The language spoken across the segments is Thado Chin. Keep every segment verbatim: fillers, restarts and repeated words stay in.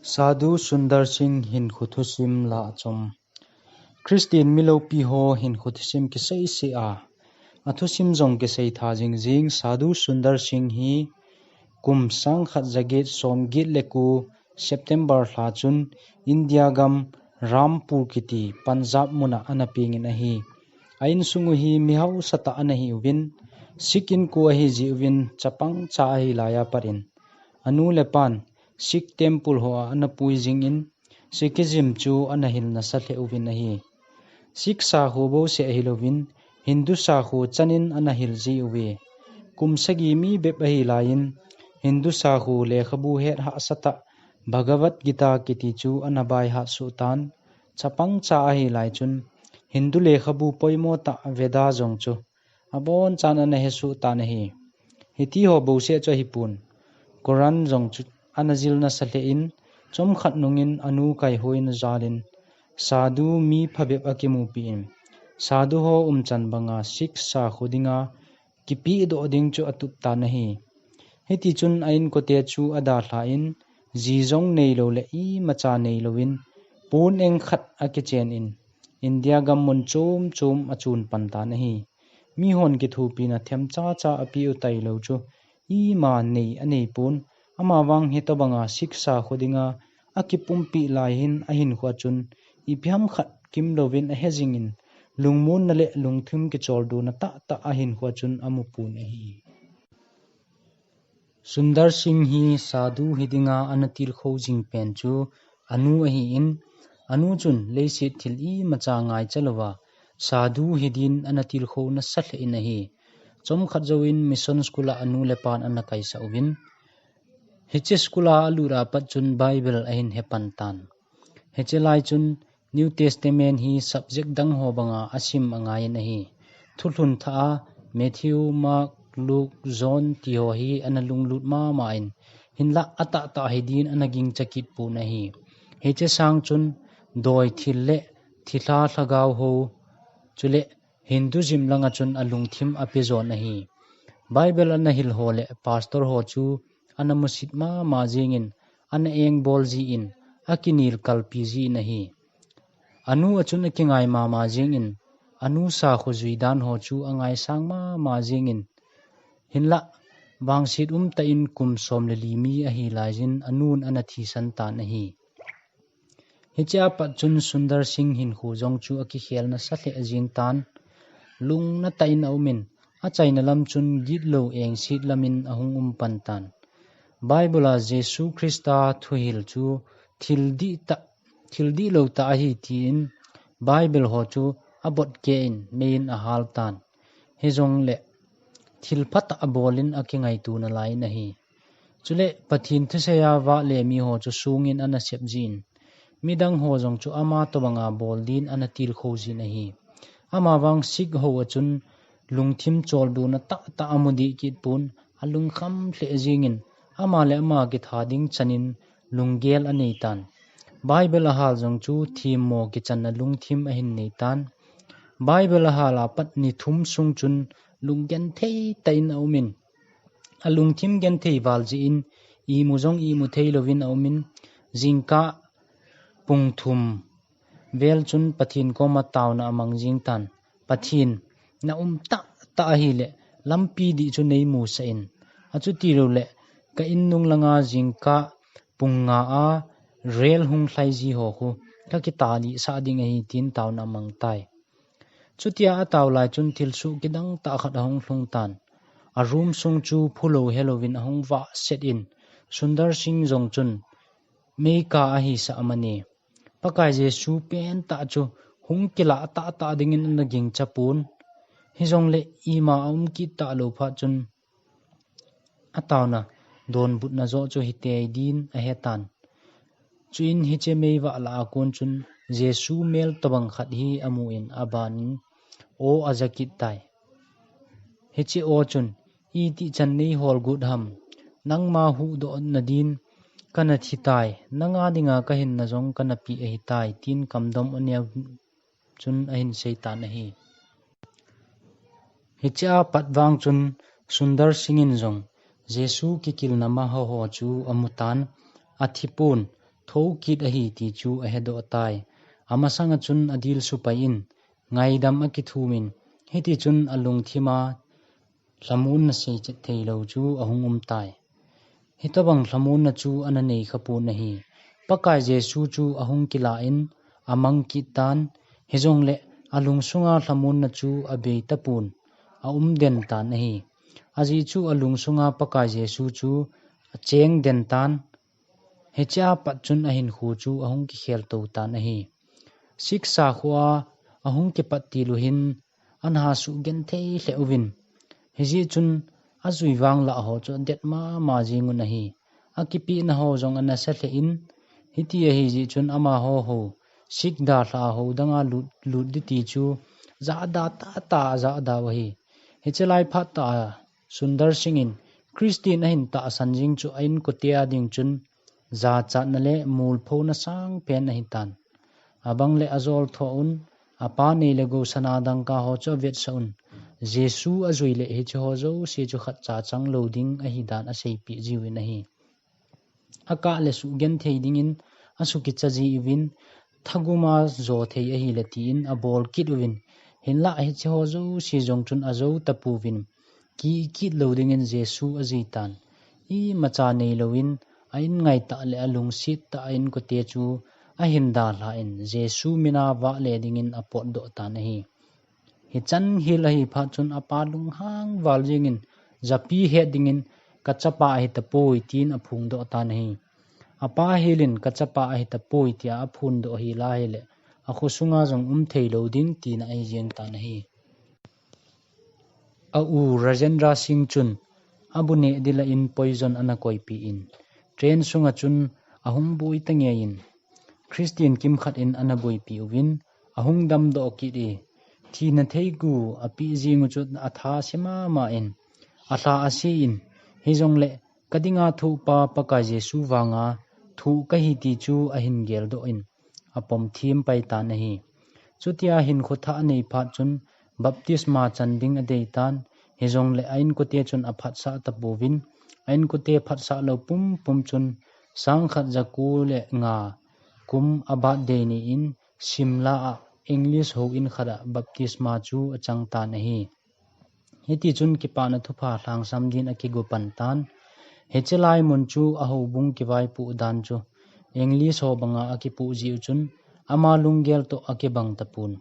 Sadhu Sundar Singh hinkho thusim la achom. Christian milopi ho hinkho thusim kisei sei a, athusim jong kisei tha jing jing. Sadhu Sundar Singh hi kum sang khat ja get som get le ko September lha chun India gam Rampur kiti Punjab muna ana peng in ahi. A insung u hi mi hausa tah ana hi uvin, Sikh inko ahi jeh uvin chapang cha ahi lai a pat in anu le pan Sikh temple ho a ana pui jing in, Sikhism chu ana hil nasa lheh uvin ahi. Sikh sakho bouseh ahi louvin, Hindu sakho chan in ana hil ji uve. Kum sagi mi bep ahi lai in, Hindu sakho lekhabu het hahsa tah Bhagavad Gita kiti chu ana baihat suh tan. Chapang cha ahi lai chun, Hindu lekhabu poimo tah Veda jong chu abonchan ana he suh tan ahi. Hiti ho bouseh chu ahi pon, Quran jong chu ana jil nasa lheh in, chomkhat nung in anu Kaiho in ajal in, Sadhu mi phabep akimupi in, Sadhu ho umchan banga Sikh sakho dinga kipehdoh ding chu atup tan ahi. Hiti chun a inkote chu adalha in, ji jong neilou le imacha neilou in, pon eng khat akichen in, India gam mun chom chom achun pan tan ahi. Mihon kithopina themcha cha apeh u tailou chu ima nei anei pon, amavang hitobanga Sikh sakho dinga akipumpi lai hin ahinkho a chun ipi ham khat kimlouvin ahe jing in, lungmonna le lungthim kicholdona tahtah ahinkho a chun amu pon ahi. Sundar Singh hi Sadhu hi dinga ana tilkhou jing pen chu anu ahi in, anu chun leiset thil imacha ngaicha louva Sadhu hi din ana tilkhou nasa lheh in ahi. Chomkhat jouvin Mission School a anu le pan ana kaisah uvin, hiche school a alut a pat chun Bible ahin he pan tan. Hiche lai chun New Testament hi subject dang ho banga asim angai in ahi. Thulhun thah a Matthew, Mark, Luke, John ti ho hi ana lunglut mama in, hinlah atahtah hi din ana gingcha kit pon ahi. Hiche sang chun doi thil le thilha lhagao ho, chule Hinduism langa chun alungthim ape jon ahi. Bible ana hil ho le pastor ho chu ana musit mama jing in, ana engbol ji in, akinel kalpi ji in ahi. Anu a chun akingai mama jing in, anu sakho jui dan ho chu angaisang mama jing in, hinlah vangset umtah in kum som le li mi ahi lai jin anun ana thisan tan ahi. Hiche a pat chun Sundar Singh hinkho jong chu akikhel nasa lheh jing tan. Lungna tah in aum in, achaina lam chun gitlou engset lam in ahung um pan tan. Bible a Jesu Christa thuhil chu thil dihtah, thil dihlou tah ahi tin Bible ho chu abot keh in mei in ahal tan. Hijongle thil phatah abol in akingaito nalai in ahi. Chule Pathen thusei a vah le mi ho chu sung in ana sep jin, midang ho jong chu ama tobanga bol din ana tilkhou jin ahi. Amavang Sikh ho a chun lungthim choldona tahtah amu deh kit pon, alungkham lheh jing in, ama le ama kitha ding chan in lunggel anei tan. Bible ahal jong chu themmo kichanna lungthim ahin nei tan. Bible ahal a pat ni thum sung chun lunggenthei tah in aum in, alungthim genthei val jeh in imu jong imu thei louvin aum in, jingkah pung thum vel chun Pathen koma taona amang jing tan. Pathen, na um tahtah ahile lampi dih chu neimusah in, achuti loule ka in nung langa jingkah pung nga a rel hung lhai ji ho khu kakitah lih sah ding ahi tin taona amang tai. Chutia atao lai chun thilsoh kidang tah khat ahung lhung tan. A room sung chu phulou helouvin ahung vah set in, Sundar Singh jong chun meikah ahisah amani, Pakai Jesu pentah chu hung kilah tahtah dingin ana gingcha pon. Hijongle ima aum kit talou phat chun ataona donbutna joh chu hitei din ahe tan. Chuin hiche meivah lah a kon chun Jesu mel tobang khat hi amu in aban in aw aja kit tai. Hiche aw chun, "Itih chan neihol got ham, nangma huhdoh nadin kana thi tai, nanga dinga kahinna jong kana peh ahitai," tin kamdom aneo chun ahin sei tan ahi. Hiche a pat vang chun Sundar Singh in jong Jesu kikilna maho ho chu amu tan, athi pon, thou kit ahi ti chu ahedoh tai. Amasanga chun adilsu pai in, ngaidam akithum in, hiti chun alungthima lhamonna seichet theilou chu ahung um tai. Hitobang lhamonna chu ana nei khapon ahi. Pakai Jesu chu ahung kila in amang kit tan, hijongle alungsunga lhamonna chu abei tapon, aum den tan ahi. Ajeh chu alungsunga Pakai Jesu chu acheng den tan, hichea pat chun ahinkho chu ahung kikhel tou tan ahi. Siksa khoa ahung kipat til u hin ana sugenthei lheh uvin. Hijeh chun ajui vanglah ho chu adet mama jing un ahi. Akipehna ho jong anasa lheh in, hiti ahi jeh chun amaho ho, sik dalha ho danga lut, lut ding ti chu jahda tahtah ajahda u ahi. Hiche lai phat tah a Sundar Singh in Christian ahin tahsan jing chu a inkote a ding chun jachatna le molphona sangpen ahitan. Abang le ajol tho un, apa nei le gou sana dangka ho chu avetsah un. Jesu ajui le hiche ho jouse chu khatcha chang lou ding ahidan aseipeh jiuvin ahi. Akah le sugenthei dingin asukicha jiuvin, thaguma jo thei ahile tin abol kit uvin. Hinlah hiche ho jouse jong chun ajou tapouvin, kikit lou dingin Jesu ajui tan. Imacha neilouvin, a inngaitah le alungset tah a inkote chu ahin dalhan, Jesu mina vahle dingin apotdoh tan ahi. Hichan hil ahi phat chun apa lunghang val jingin, japi het dingin, kachapa ahitapoi tin aphongdoh tan ahi. Apa hil in kachapa ahitapoi tia aphondoh hila ahile, akhosunga jong um theilou ding tina ahi jeng tan ahi. A u Rajendra Singh chun abu neh ding lah in poison ana koipeh in, train sunga chun ahung boi tangei in, Christian kimkhat in ana boipeh uvin, ahung damdoh kit e. Thina theigu apeh jing u chu atha se mama in, alha ase in, hijongle kadinga thohpa Pakai Jesu vanga thoh kahi ti chu ahin geldoh in, apom thim pai tan ahi. Chutia hinkho thah anei phat chun baptisma chan ding adei tan, hijongle a inkote chun aphatsah tapouvin, a inkote phatsah lou pumpum chun sangkhat jako le nga kum a birthday ni in Shimla a English houin khat a baptisma chu achang tan ahi. Hiti chun kipana thupha lhangsam din akigo pan tan. Hiche lai mun chu a houbung kivaipoh dan chu English ho banga akipoh jeh u chun ama lunggel toh akibang tapon.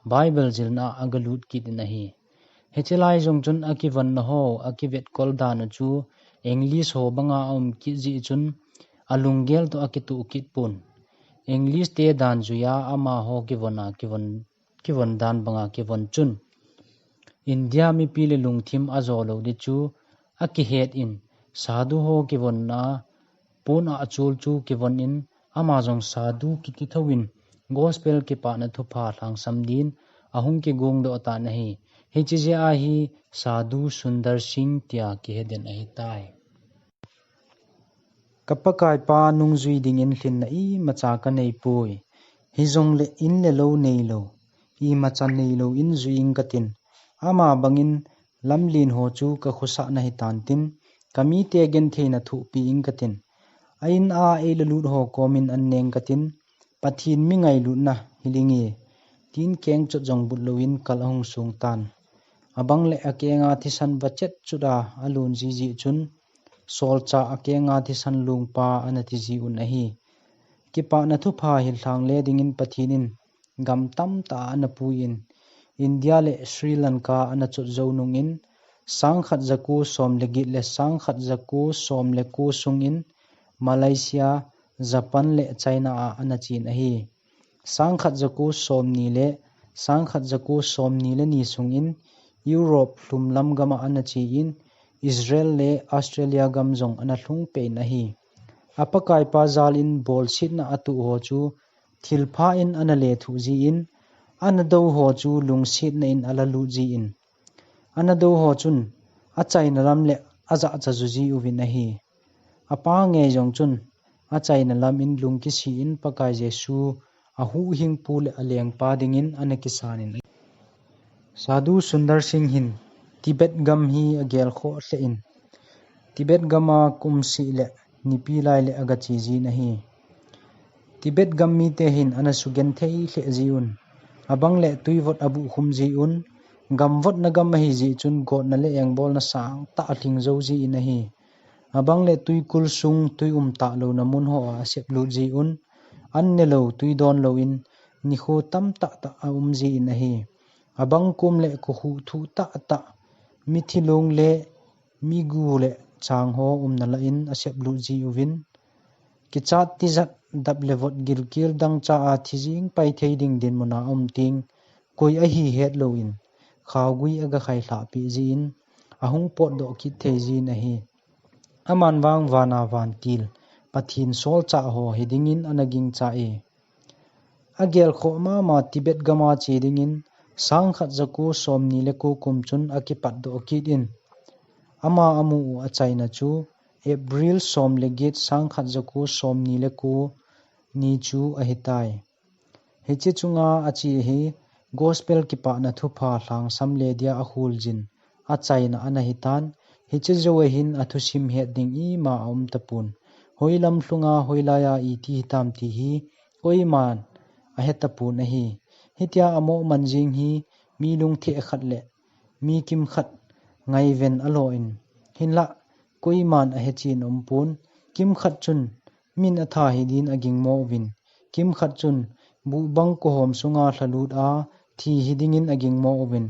Bible jilna a agalut kit in ahi. Hiche lai jong chun akivonna ho, akivetkol dan u chu English ho banga aum kit jeh chun alunggel toh akitoh kit pon. English te dan juiya amaho kivon a, kivon kivon dan banga kivon chun India mipi le lungthim ajo lou ding chu akihet in, sadhu ho kivonna pon a achol chu kivon in, ama jong sadhu kiti thouvin gospel kipana thupha lhangsam din ahung kigongdoh tan ahi. Hiche jeh a hi Sadhu Sundar Singh tia kihe den ahitai. Ka Pakaipa nungjui dingin lhinna imacha kaneipoi. Hijongle in le lou neilou, imacha neilou in jui ing katin. Ama bangin lamlen ho chu kakhosah nahitan tin, kamite gentheina thohpi ing katin. A in a eilalut ho komin an neng katin, Pathen mi ngailutna hil inge, tin kengchot jong but louvin kal ahung song tan. Abang le akenga thisan vachet chot a alon jiji chun, solchah akenga thisan longpa ana tiji un ahi. Kipana thupha hillhang le dingin Pathen in gam tamtah ana puiyin, India le Sri Lanka ana chot jou nungin, sangkhat jako som le get le sangkhat jako som le ko sungin Malaysia, Japan le China a ana chen ahi. Sangkhat jako somni le sangkhat jako somni le ni sungin Europe lhumlam gama ana chen, Israel le Australia gam jong ana lhung peh in ahi. A Pakaipa jalin bolsetna atoh ho chu thilpha in ana lethuh jin, ana dou ho chu lungsetna in ala lut jin, ana dou ho chun achaina lam le ajachat ju jiuvin ahi. Apa ngei jong chun achaina lam in lungkisi in Pakai Jesu ahuhhingpu le alengpa dingin ana kisan in ahi. Sadhu Sundar Singh hin Tibet gam hi agel khoh lheh in, Tibet gama kum seh le nipi lai le aga che jin ahi. Tibet gam mite hin ana sugenthei lheh jiun, abang le tuivot abuhkhum jiun, gamvotna gam ahi jeh chun gotna le engbolna sangtah alhing jou jin ahi. Abang le tuikul sung tui umtah louna mun hoa aseplut jiun, an nelou tui donlouvin nikho tamtah tah aum jin ahi. Abang kom le kokhuh thuh tahtah, mithi long le migu le chang ho umna lah in aseplut jiuvin, kichat tijat dap le vot gilkel dangcha a thi jing pai thei ding dinmuna aum teng, koi ahi hetlouvin, khaogui aga khailhah peh jin, ahung potdoh kit thei jin ahi. Aman vang vana vantil, Pathen solchah ho hidingin ana gingchai. Agelkhoh mama Tibet gama che dingin, sangkhat jako somni le ko kum chun akipatdoh kit in, ama amu u achaina chu April som le get sangkhat jako somni le ko ni chu ahitai. Hiche chunga ache hi Gospel kipana thupha lhangsam le dia akholjin achaina ana hitan, hiche jou a hin athusim het ding ima aum tapon. Hoilam lhunga hoilaiya iti hitam ti hi koiman ahe tapon ahi. Hitia amo man jing hi mi lungtheh khat le mi kimkhat ngaiven alo in, hinlah koiman ahechen umpon, kimkhat chun min atha hidin agingmo uvin, kimkhat chun buhbang kohom sunga lhalut a thi hidingin agingmo uvin,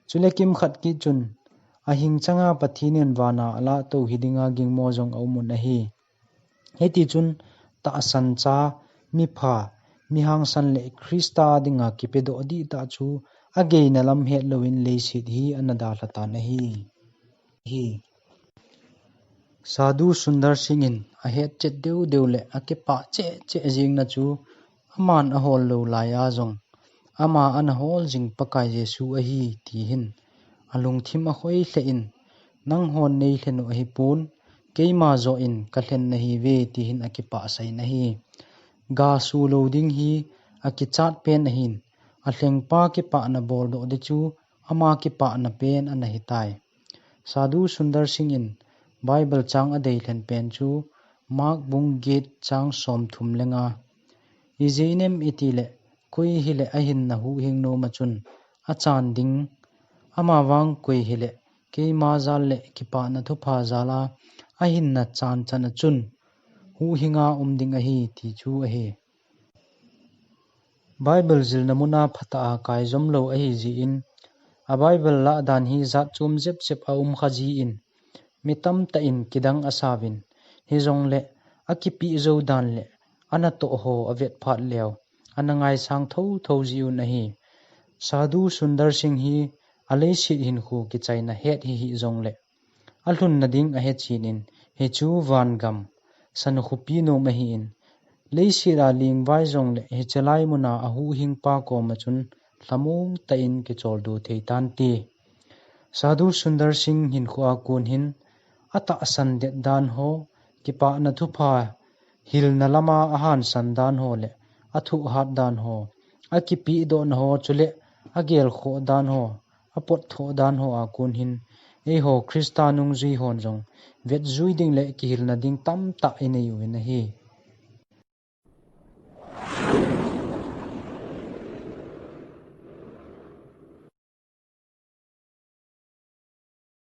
chule kimkhat kit chun ahing changa Pathen in vana alahtou hidinga gingmo jong aumun ahi. Hitichun tahsan cha, mipha, mihangsan le Christa dinga kipedoh dihtah chu ageina lam hetlouvin leiset hi ana dalhatan ahi. Hi. Sadhu Sundar Singh in ahetchet deudeu le akipah cheh cheh jingna chu aman ahol lou laiya jong ama ana hol jing Pakai Jesu ahi, ti hin alungthim akhoi lheh in, nanghon neilhen u ahipon, keima joh in kalhen nahiuve, ti hin akipah sah in ahi. Gasu lou ding hi akichat pen ahin, alhengpa kipana boldoh ding chu ama kipana pen ana hitai. Sadhu Sundar Singh in Bible chang adeilhen pen chu Mark bung get chang somthum le nga. Ijeh inem itile, koi hile ahinna huhhing nom a chun achan ding, amavang koi hile keima jal le kipana thupha jal a ahinna chanchan a chun huhhinga um ding ahi, ti chu ahi. Bible jilna muna phatah a kaijom lou ahi jeh in, a Bible lah dan hi jat chom jep jep aum kha jin, mi tamtah in kidang asauvin, hijongle akipeh jou dan le anatoh ho avet phat leu ana ngaisang thotho jiuvin ahi. Sadhu Sundar Singh hi aleiset hinkho kichaina het hihih jongle, alhunna ding ahechen in, hichu vangam, san khopi nom ahin, leiset a lingvai jongle hichelai muna ahuhhingpa koma chun lhamong tah in kicholdo thei tante. Sadhu Sundar Singh hinkhoa kon hin, atahsan det dan ho, kipana thupha hilna lama ahansan dan ho le athuhat dan ho, akipehdohna ho chule agelkhoh dan ho, apotthoh dan hoa kon hin, eiho Christa nungjui hon jong vetjui ding le kihilna ding tamtah inei uvin ahi.